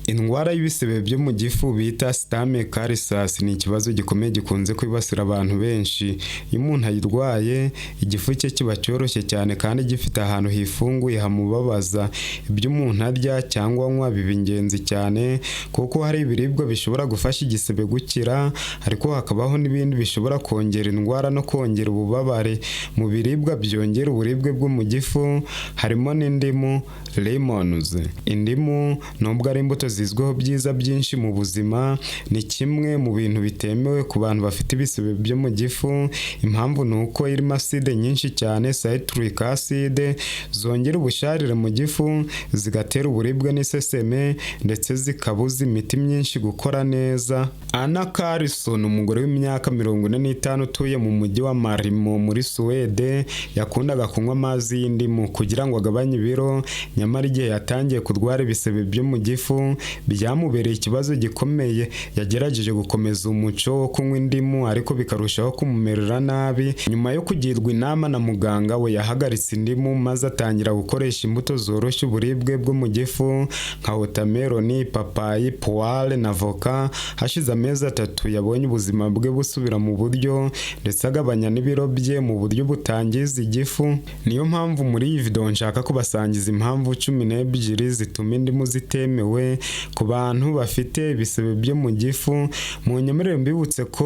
Indwara y'ibisebe byo mu gifu bita stomach ulcers ni ikibazo gikomeye gikunze kwibasira abantu benshi. Iyo umuntu ayirwaye, igifu cye kiba cyoroshye cyane kandi gifite ahantu hifunguye hamubabaza. Ibyo umuntu arya cyangwa anywa biba ingenzi cyane, kuko hari ibiribwa bishobora gufasha igisebe gukira, ariko hakabaho n'ibindi bishobora kongera indwara no kongera ububabare. Mu biribwa byongera uburibwe bwo mu gifu harimo n'indimu, lemons. Indimu, nubwo ari imbuto zizwiho byiza byinshi mu buzima, ni kimwe mu bintu bitemewe ku bantu bafite ibisebe byo mu gifu. Impamvu ni uko irimo acide nyinshi cyane, citric acid, zongera ubusharire mu gifu, zigatera uburibwe n'iseseme, ndetse zikabuza imiti myinshi gukora neza. Anna Carlson, umugore w'imyaka 45 utuye mu mujyi wa Malmö muri Suwede, yakundaga kunywa amazi y'indimu kugira ngo agabanye ibiro. Nyamara igihe yatangiye kurwara ibisebe byo mu gifu, byamubereye ikibazo gikomeye. Yagerageje gukomeza umuco wo kunywa indimu, ariko bikarushaho kumumerera nabi. Nyuma yo kugirwa inama na muganga we, yahagaritse indimu maze atangira gukoresha imbuto zoroshya uburibwe bwo mu gifu nka watermelon, papayi, poire na voka. Hashize amezi 3, yabonye ubuzima bwe busubira mu buryo, ndetse agabanya n'ibiro bye mu buryo butangiza igifu. Niyo mpamvu muri iyi video nshaka kubasangiza impamvu 12 zituma indimu zitemewe ku bantu bafite ibisebe byo mu gifu. Munyemerere mbibutse ko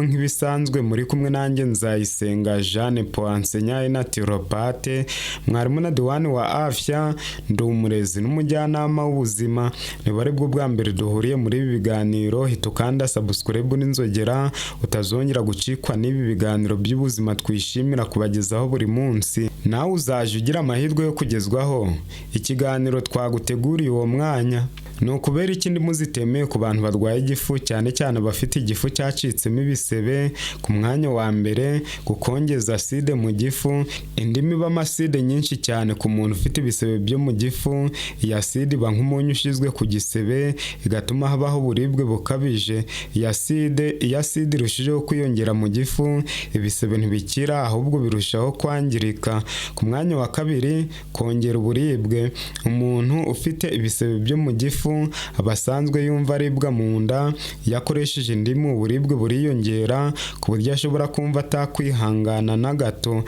nk'ibisanzwe muri kumwe nanjye, Nzayisenga Jeanne Paul, enseignant naturopathe, mwarimu na diwani wa afya. Ndi umurezi n'umujyanama w'ubuzima. Niba ari bwo bwa mbere duhuriye muri ibi biganiro, hita ukanda subscribe n'inzogera, utazongera gucikwa n'ibi biganiro by'ubuzima twishimira kubagezaho buri munsi. Nawe uzaje ugira amahirwe yo kugezwaho ikiganiro twaguteguriye uwo mwanya. Ni ukubera iki indimu zitemewe ku bantu barwaye igifu, cyane cyane abafite igifu cyacitsemo ibisebe? Ku mwanya wa mbere, gukongeza acide mu gifu. Indimu ibamo acide nyinshi cyane. Ku muntu ufite ibisebe byo mu gifu, iyi acide iba nk'umunyu ushyizwe ku gisebe, igatuma habaho uburibwe bukabije. Iyo acide irushijeho kwiyongera mu gifu, ibisebe ntibikira, ahubwo birushaho kwangirika. Ku mwanya wa kabiri, kongera uburibwe. Umuntu ufite ibisebe byo mu gifu aba asanzwe yumva aribwa mu nda. Iyo akoresheje indimu, uburibwe buriyongera ku buryo ashobora kumva atakwihangana na gato,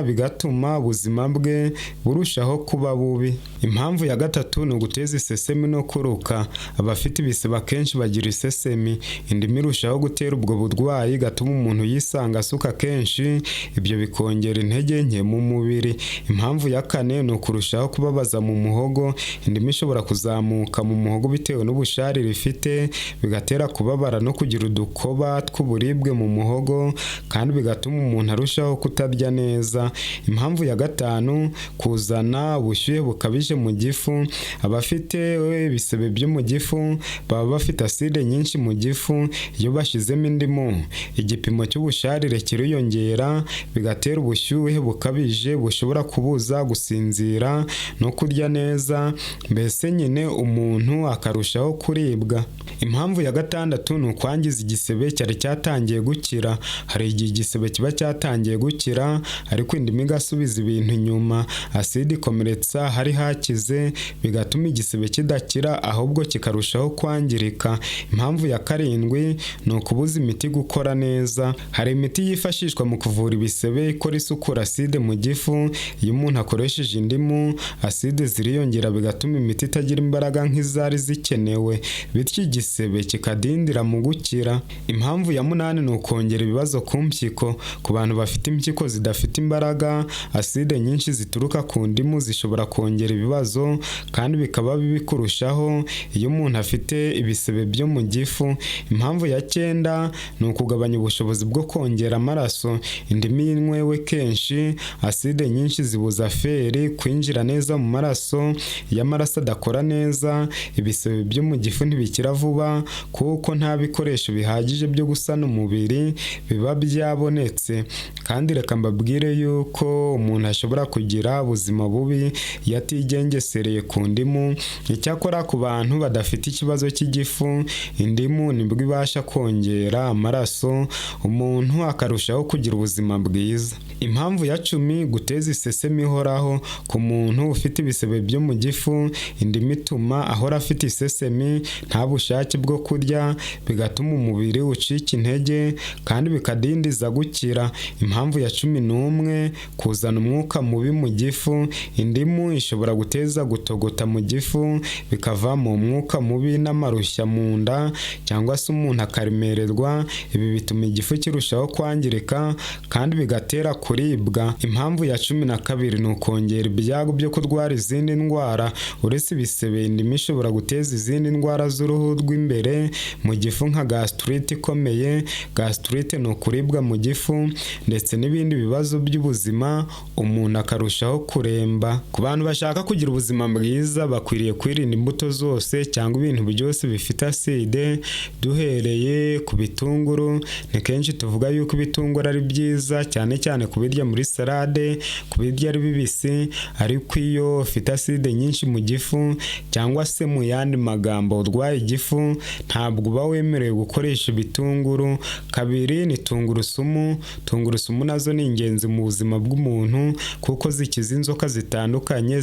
bigatuma ubuzima bwe burushaho kuba bubi. Impamvu ya gatatu ni uguteza isesemi no kuruka. Abafite ibisebe akenshi bagira isesemi. Indimu irushaho gutera ubwo burwayi, igatuma umuntu yisanga asuka kenshi, ibyo bikongera intege nke mu mubiri. Impamvu ya kane ni ukurushaho kubabaza mu muhogo. Indimu ishobora kuzamuka mu muhogo bitewe n'ubusharire ifite, bigatera kubabara no kugira udukoba tw'uburibwe mu muhogo, kandi bigatuma umuntu arushaho kutarya neza. Impamvu ya gatanu, kuzana ubushyuhe bukabije mu gifu. Abafite ibisebe byo mu gifu baba bafite acide nyinshi mu gifu. Iyo bashyizemo indimu, igipimo cy'ubusharire kiriyongera, bigatera ubushyuhe bukabije bushobora kubuza gusinzira no kurya neza, mbese nyine umuntu akarushaho kuribwa. Impamvu ya gatandatu ni ukwangiza igisebe cyari cyatangiye gukira. Hari igihe igisebe kiba cyatangiye gukira, ariko indimu igasubiza ibintu inyuma. Acide ikomeretsa hari hakize, bigatuma igisebe kidakira, ahubwo kikarushaho kwangirika. Impamvu ya karindwi ni ukubuza imiti gukora neza. Hari imiti yifashishwa mu kuvura ibisebe ikora isukura acide mu gifu. Iyo umuntu akoresheje indimu, acide ziriyongera, bigatuma imiti itagira imbaraga nk'izari zikenewe, bityo igisebe kikadindira mu gukira. Impamvu ya munani ni ukongera ibibazo ku mpyiko. Ku bantu bafite impyiko zidafite imbaraga, acide nyinshi zituruka ku ndimu zishobora kongera ibibazo, kandi bikaba bibi kurushaho iyo umuntu afite ibisebe byo mu gifu. Impamvu ya cyenda ni ukugabanya ubushobozi bwo kongera amaraso. Indimu iyo inywewe kenshi, acide nyinshi zibuza fer kwinjira neza mu maraso. Iyo amaraso adakora neza, ibisebe byo mu gifu ntibikira vuba, kuko nta bikoresho bihagije byo gusana umubiri biba byabonetse. Kandi reka mbabwire yuko umuntu ashobora kugira ubuzima bubi iyo atigengesereye ku ndimu. Icyakora ku bantu badafite ikibazo cy'igifu, indimu nibwo ibasha kongera amaraso, umuntu akarushaho kugira ubuzima bwiza. Impamvu ya 10, guteza isesemi ihoraho. Ku muntu ufite ibisebe byo mu gifu, indimu ituma Bituma ahora afite isesemi, nta bushake bwo kurya, bigatuma umubiri ucika intege kandi bikadindiza gukira. Impamvu ya 11, kuzana umwuka mubi mu gifu. Indimu ishobora guteza gutogota mu gifu, bikavamo umwuka mubi n'amarushya mu nda, cyangwa se umuntu akaremererwa. Ibi bituma igifu kirushaho kwangirika kandi bigatera kuribwa. Impamvu ya 12 ni ukongera ibyago byo kurwara izindi ndwara. Uretse ibisebe, indimu ishobora guteza izindi ndwara z'uruhu rw'imbere mu gifu nka gastrite ikomeye. Gastrite ni ukuribwa mu gifu, ndetse n'ibindi bibazo by'ubuzima, umuntu akarushaho kuremba. Ku bantu bashaka kugira ubuzima bwiza, bakwiriye kwirinda imbuto zose cyangwa ibintu byose bifite aside, duhereye ku bitunguru. Ni kenshi tuvuga yuko ibitunguru ari byiza, cyane cyane kubirya muri salade, kubirya ari bibisi, ariko iyo ufite aside nyinshi mu gifu, cyangwa se mu yandi magambo urwaye igifu, ntabwo uba wemerewe gukoresha ibitunguru. Kabiri ni tungurusumu. Tungurusumu nazo ni ingenzi mu buzima bw'umuntu kuko zikiza inzoka zitandukanye,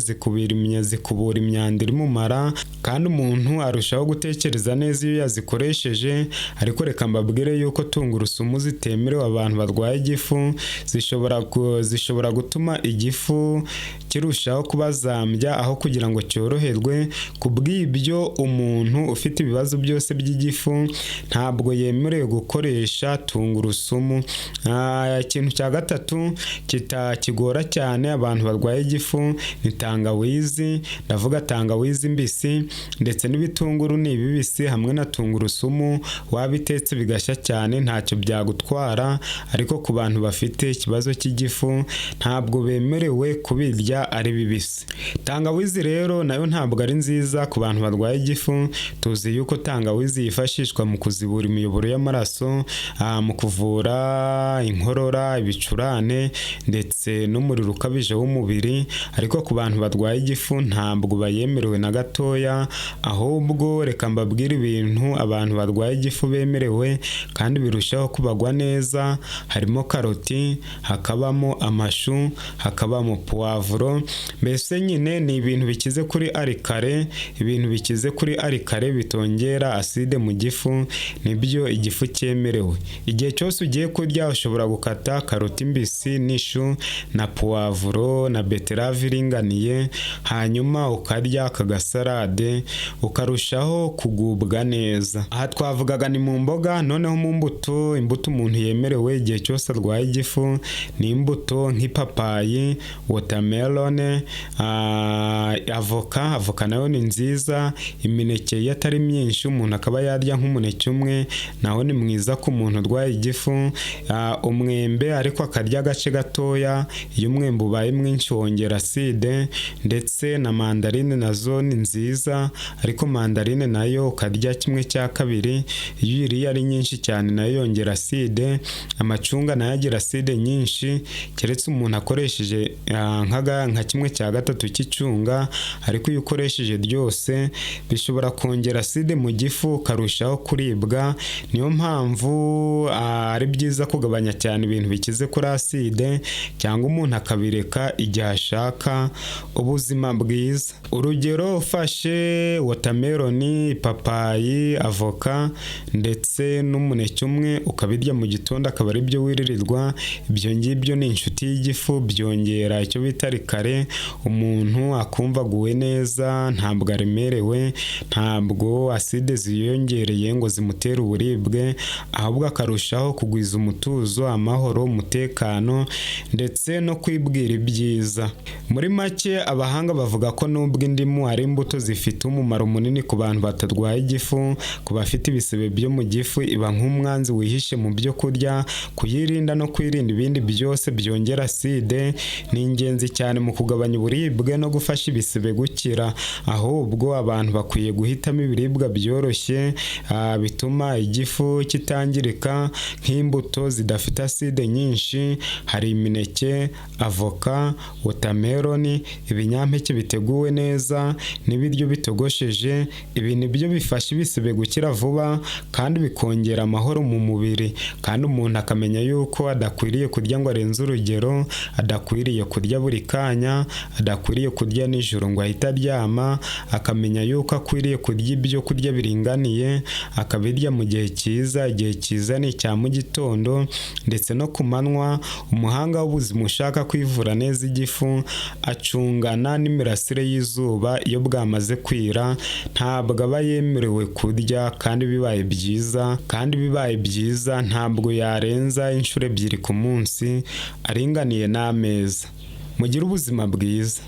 zikubura imyanda iri mu mara, kandi umuntu arushaho gutekereza neza iyo yazikoresheje. Ariko reka mbabwire yuko tungurusumu zitemerewe abantu barwaye igifu, zishobora gutuma igifu kirushaho kubazambya aho kugira ngo cyoroherwe. Ku bw'ibyo, umuntu ufite ibibazo byose by'igifu ntabwo yemerewe gukoresha tungurusumu. Ikintu cya gatatu kitakigora cyane abantu barwaye igifu ni tangawizi. Ndavuga tangawizi mbisi ndetse n'ibitunguru ni bibisi hamwe na tungurusumu, wabitetse bigashya cyane ntacyo byagutwara, ariko ku bantu bafite ikibazo cy'igifu ntabwo bemerewe kubirya ari bibisi. Tangawizi rero nayo ntabwo ari nziza ku bantu barwaye igifu. Tuzi yuko tangawizi yifashishwa mu kuzibura imiyoboro y'amaraso, mu kuvura inkorora, ibicurane ndetse n'umuriro ukabije w'umubiri, ariko ku bantu barwaye igifu ntabwo bayemerewe na gatoya. Ahubwo reka mbabwire ibintu abantu barwaye igifu bemerewe kandi birushaho kubagwa neza. Harimo karoti, hakabamo amashu, hakabamo puwavuro, mbese nyine ni ibintu bikize kuri alkali. Ibintu bikize kuri alkali bitongera aside mu gifu nibyo igifu cyemerewe. Igihe cyose ugiye kurya ushobora gukata karoti mbisi n'ishu na puwavuro na beterave iringaniye, hanyuma ukarya aka gasalade ukarushaho kugubwa neza. Aha twavugaga ni mu mboga. Noneho mu mbuto, imbuto umuntu yemerewe igihe cyose arwaye igifu ni imbuto nk'ipapayi, watermelon, avoka. Avoka nayo ni nziza. Imineke iyo atari myinshi umuntu akaba yarya nk'umuneke umwe, nawo ni mwiza ku muntu urwaye igifu. Umwembe ariko akarya agace gatoya, iyo umwembe ubaye mwinshi wongera aside, ndetse na mandarine nazo ni nziza, ariko mandarine nayo ukarya 1/2, iyo uyiriye ari nyinshi cyane nayo yongera aside. Amacunga nayo agira aside nyinshi, keretse umuntu akoresheje nka 1/3 cy'icunga, ariko iyo ukoresheje ryose bishobora kongera aside mu gifu ukarushaho kuribwa. Niyo mpamvu ari byiza kugabanya cyane ibintu bikize kuri aside, cyangwa umuntu akabireka igihe ashaka ubuzima bwiza. Urugero, ufashe watermelon, ipapayi, avoka ndetse n'umuneke umwe ukabirya mu gitondo akaba ari byo wiririrwa, ibyo ngibyo ni inshuti y'igifu, byongera icyo bita alkali, umuntu akumva aguwe neza, ntabwo aremerewe, ntabwo aside ziyongereye ngo zimutere uburibwe, ahubwo akarushaho kugwiza umutuzo, amahoro, umutekano ndetse no kwibwira ibyiza. Muri make, abahanga bavuga ko nubwo indimu ari imbuto zifite umumaro munini ku bantu batarwaye igifu, ku bafite ibisebe byo mu gifu iba nk'umwanzi wihishe mu byo kurya. Kuyirinda no kwirinda ibindi byose byongera aside ni ingenzi cyane mu kugabanya uburibwe no gufasha ibisebe gukira. Ahubwo abantu bakwiye guhitamo ibiribwa byoroshye bituma igifu kitangirika, nk'imbuto zidafite aside nyinshi, hari imineke, avoka, watermelon, ibinyampeke biteguwe neza n'ibiryo bitogosheje. Ibi nibyo bifasha ibisebe gukira vuba kandi bikongera amahoro mu mubiri, kandi umuntu akamenya yuko adakwiriye kurya ngo arenze urugero, adakwiriye kurya buri kanya, adakwiriye kurya nijoro ngo ahite aryama. akamenya yuko akwiriye kurya ibyo kurya biringaniye, akabirya mu gihe cyiza. Igihe cyiza ni icya mu gitondo ndetse no ku manywa. Umuhanga w'ubuzima ushaka kwivura neza igifu acungana n'imirasire y'izuba. Iyo bwamaze kwira ntabwo aba yemerewe kurya, kandi bibaye byiza ntabwo yarenza inshuro 2 ku munsi, aringaniye n'ameza. Mugire ubuzima bwiza.